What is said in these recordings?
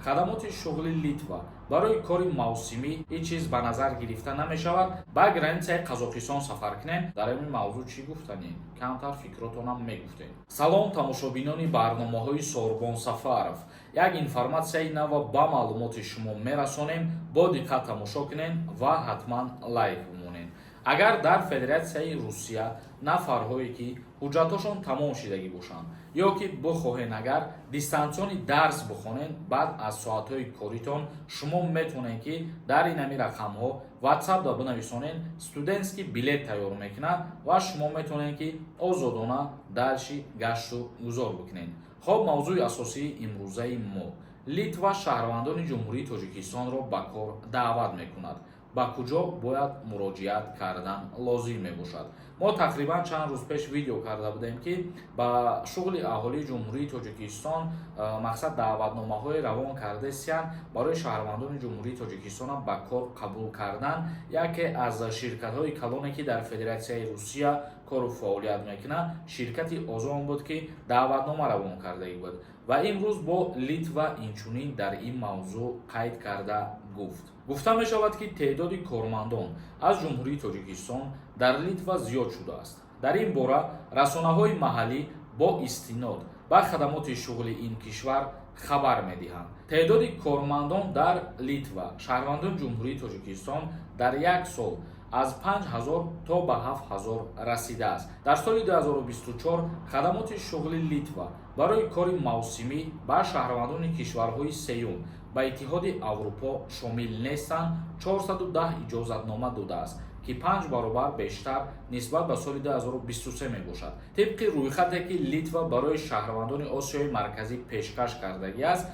Хадамоти шуғли Литва барои кори мавсимӣ ҳеҷ чиз ба назар гирифта намешавад. Ба границаи Қазоқистон сафар кунем. Дар ин мавзӯъ чӣ гуфтанем? Камтар фикротонам мегуфтем. Салом, тамошобинони барномаҳои Сорбон Сафаров. Як информатсияи нава ба маълумоти шумо мерасонем. Бо диққат тамошо кунед ва ҳатман лайк бимонед. Агар дар Федератсияи Русия нафарҳое, ки ҳуҷҷатҳошон тамом шидагӣ бошанд ё ки бихоҳен, агар дистанционный дарс бихонед баъд аз соатҳои коритон, шумо метавонед, ки дар инами рақамҳо WhatsApp да бинависонед. Студентский билет тайёр мекунад ва шумо метавонед, ки озодона дарши гашту гузор бикунед. Хоб, мавзӯи асосии имрӯзаи мо: Литва шаҳрвандони Ҷумҳурии Тоҷикистонро ба кор даъват мекунад. Ба куҷо бояд муроҷиат кардан лозим мебошад? Мо тақрибан чанд рӯз пеш видео карда будем, ки ба шуғли аҳолии Ҷумҳурии Тоҷикистон мақсад даъватномаҳое равон кардесиянд барои шаҳрвандони Ҷумҳурии Тоҷикистона ба кор қабул кардан. Яке аз ширкатҳои калоне, ки дар Федератсияи Русия кору фаъолият мекунад, ширкати Озон буд, ки даъватнома равон кардагӣ буд. Ва имрӯз бо Литва инчунин дар ин мавзӯъ қайд карда гуфт. Гуфта мешавад, ки теъдоди кормандон аз Ҷумҳурии Тоҷикистон дар Литва зиёд шудааст. Дар ин бора расонаҳои маҳаллӣ бо истинод ба хадамоти шуғли ин кишвар хабар медиҳанд. Теъдоди кормандон дар Литва, шаҳрвандони Ҷумҳурии Тоҷикистон, дар як сол аз 5000 то ба 7000 расидааст. Дар соли 2024 хадамоти шуғли Литва барои кори мавсимӣ ба шаҳрвандони кишварҳои сеюм, ба Иттиҳоди Аврупо шомил нестанд, 410 иҷозатнома додааст, ки панҷ баробар бештар нисбат ба соли 2023 мебошад. Тибқи рӯйхате, ки Литва барои шаҳрвандони Осиёи Марказӣ пешкаш кардагиаст,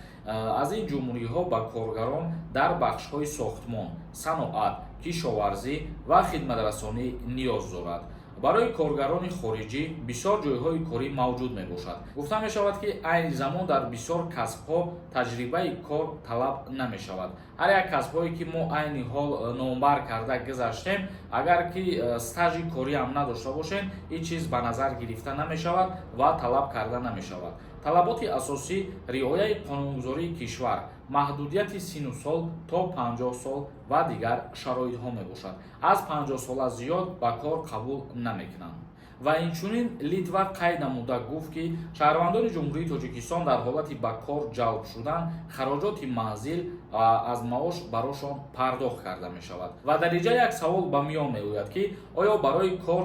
аз ин ҷумҳуриҳо ба коргарон дар бахшҳои сохтмон, саноат, кишоварзӣ ва хидматрасонӣ ниёз дорад. Барои коргарони хориҷӣ бисёр ҷойҳои корӣ мавҷуд мебошад. Гуфта мешавад, ки айни замон дар бисёр касбҳо таҷрибаи кор талаб намешавад. Ҳар як касбҳое, ки мо айни ҳол номбар карда гузаштем, агар ки стажи кориам надошта бошем, ҳеҷ чиз ба назар гирифта намешавад ва талаб карда намешавад. Талаботи асосӣ: риояи қонунгузории кишвар, маҳдудияти сину сол то 50 сол ва дигар шароитҳо мебошад. Аз 50-сола зиёд ба кор қабул намекунанд. Ва инчунин Литва қайд намуда гуфт, ки шаҳрвандони Ҷумҳурии Тоҷикистон дар ҳолати ба кор ҷалб шудан хароҷоти манзил аз маош барошон пардохт карда мешавад. Ва дар инҷа як савол ба миён меояд, ки оё барои кор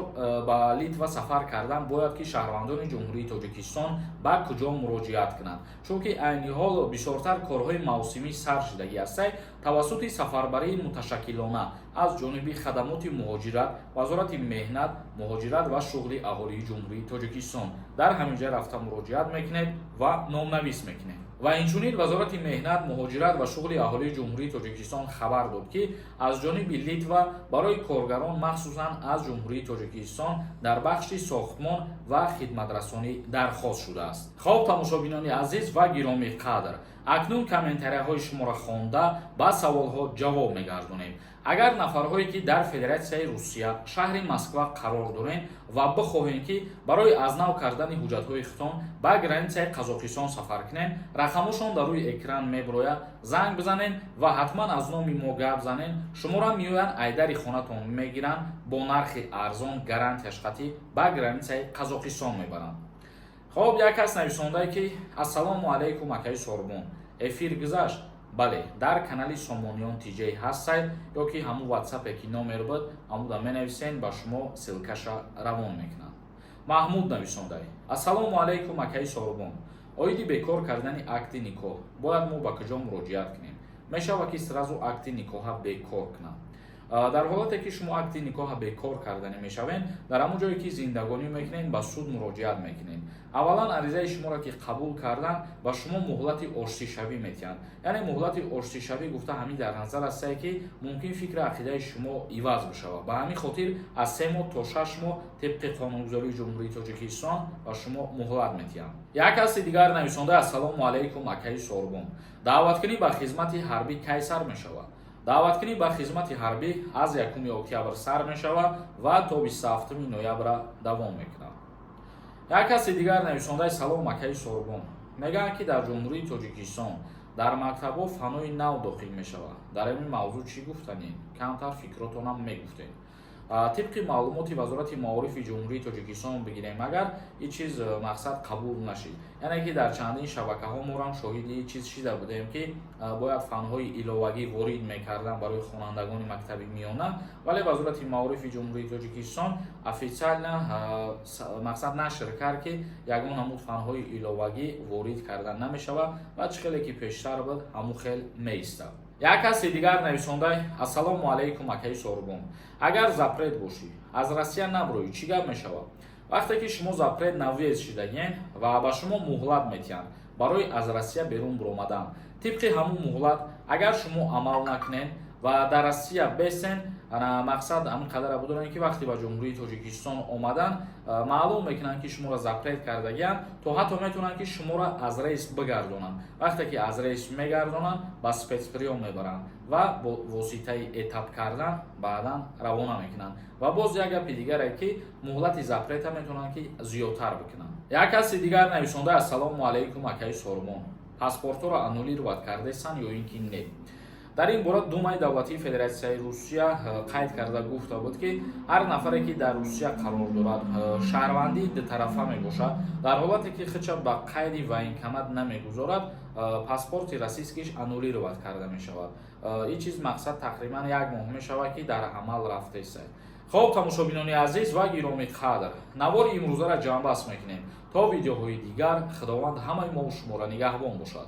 ба Литва сафар кардан бояд ки шаҳрвандони Ҷумҳурии Тоҷикистон ба куҷо муроҷиат кунанд? Чунки айни ҳол бисёртар корҳои мавсимӣ сар шудагӣ ҳастанд. Тавассути сафарбарии муташаккилона аз ҷониби хадамоти муҳоҷират, Вазорати меҳнат, муҳоҷират ва шуғли аҳолии Ҷумҳурии Тоҷикистон, дар ҳамин ҷа рафта муроҷиат мекунед ва номнавис мекунед. Ва инчунин Вазорати меҳнат, муҳоҷират ва шуғли аҳолии Ҷумҳурии Тоҷикистон хабар дод, ки аз ҷониби Литва барои коргарон, махсусан аз Ҷумҳурии Тоҷикистон, дар бахши сохтмон ва хидматрасонӣ дархост шудааст. Хоб, тамошобинони азиз ва гиромӣ қадр, акнун комментарияҳои шуморо хонда, ба саволҳо ҷавоб мегардонем. Агар нафарҳое, ки дар Федератсияи Русия, шаҳри Москва қарор дорем ва бихоҳем, ки барои аз нав кардани ҳуҷҷатҳои худтон ба границаи Қазоқистон сафар кунем, рақамошон дар рӯи экран мебирояд. Занг бизанед ва ҳатман аз номи мо гап занед. Шуморо меоянд, айдари хонатон мегиранд, бо нархи арзон, гарантияш қатъӣ ба границаи Қазоқистон мебаранд. Хоб, як кас нависондае, ки: «Ассалому алайкум, акаи Сорбон, эфир гузашт?» Бале, дар канали Сомониён ТЖ ҳастед ё ки ҳамун ватсапе, ки номер буд, ҳамуда менависен, ба шумо ссылкаша равон мекунанд. Маҳмуд нависондай: «Ассалому алайкум, акаи Сорбон, оиди бекор кардани акти никоҳ бояд мо ба куҷо муроҷиат кунем? Мешавад, ки сразу акти никоҳа бекор кунам?» Дар ҳолате, ки шумо акти никоҳа бекор карданӣ мешавед, дар ҳамон ҷое, ки зиндагонӣ мекунед, ба суд муроҷиат мекунед. Аввалан, аризаи шуморо ки қабул кардан, ба шумо муҳлати оштишавӣ метиҳанд. Яъне муҳлати оштишавӣ гуфта ҳамин дар назар астае, ки мумкин фикри ақидаи шумо иваз бишавад. Ба ҳамин хотир аз 3 моҳ то 6 моҳ тибқи қонунгузории Ҷумҳурии Тоҷикистон ба шумо муҳлат метиҳанд. Як каси дигар нависонда: «Ассалому алайкум, акаи Сорбон, даъваткунӣ ба хизмати ҳарбӣ кай сар мешавад?» Даъваткунӣ ба хизмати ҳарбӣ аз 1 октябр сар мешавад ва то 27 ноябра давом мекунад. Як каси дигар нависондаи: «Салом, акаи Сорбон, мегӯянд, ки дар Ҷумҳурии Тоҷикистон дар Дар мактабҳо фанҳои нав дохил мешавад. Дар ин мавзӯъ чӣ гуфтанед? Камтар фикротонам мегуфтед. Тибқи маълумоти Вазорати маорифи Ҷумҳурии Тоҷикистон бигирем, агар ин чиз, мақсад, қабул нашид, яъне ки дар чандин шабакаҳо морам шоҳиди ин чиз шида будем, ки бояд фанҳои иловагӣ ворид мекардан барои хонандагони мактаби миёна, вале Вазорати маорифи Ҷумҳурии Тоҷикистон официально, мақсад, нашр кард, ки ягон намуд фанҳои иловагӣ ворид карда намешавад ва чӣ хеле ки пештар буд, ҳамун хел меистад. Як каси дигар нависонда: «Ассалому алайкум, акаи Сорбон. Агар запрет бошӣ, аз Россия наброӣ, чӣ гап мешавад?» Вақте ки шумо запрет на въезд шидагем ва ба шумо муҳлат метиҳанд барои аз Россия берун буромадан, тибқи ҳамун муҳлат агар шумо амал накунед ва дар Россия бесен, мақсад, ҳамин қадара будорем, ки вақте ба Ҷумҳурии Тоҷикистон омадан, маълум мекунанд, ки шуморо запрет кардагианд, то ҳатто метавонанд, ки шуморо аз рейс бигардонанд. Вақте ки аз рейс мегардонанд, ба спецприём мебаранд ва бо воситаи этап кардан баъдан равона мекунанд. Ва боз як гапи дигаре, ки муҳлати запрета метавонанд, ки зиёдтар бикунанд. Як каси дигар нависонда: «Ассалому алайкум, акаи Сормон. Паспортҳоро аннулировать кардесан ё ин ки не?» Дар ин бора Думаи давлатии Федератсияи Русия қайд карда гуфта буд, ки ҳар нафаре, ки дар Русия қарор дорад, шаҳрвандии дутарафа мебошад, дар ҳолате ки худша ба қайди военкомат намегузорад, паспорти российскиш аннулировать карда мешавад. Ин чиз, мақсад, тақрибан як моҳ мешавад, ки дар амал рафтеста. Хоб, тамошобинони азиз ва гиромиқадр, навори имрӯзаро ҷамъбаст мекунем. То видеоҳои дигар Худованд ҳамаи мову шуморо нигаҳбон бошад.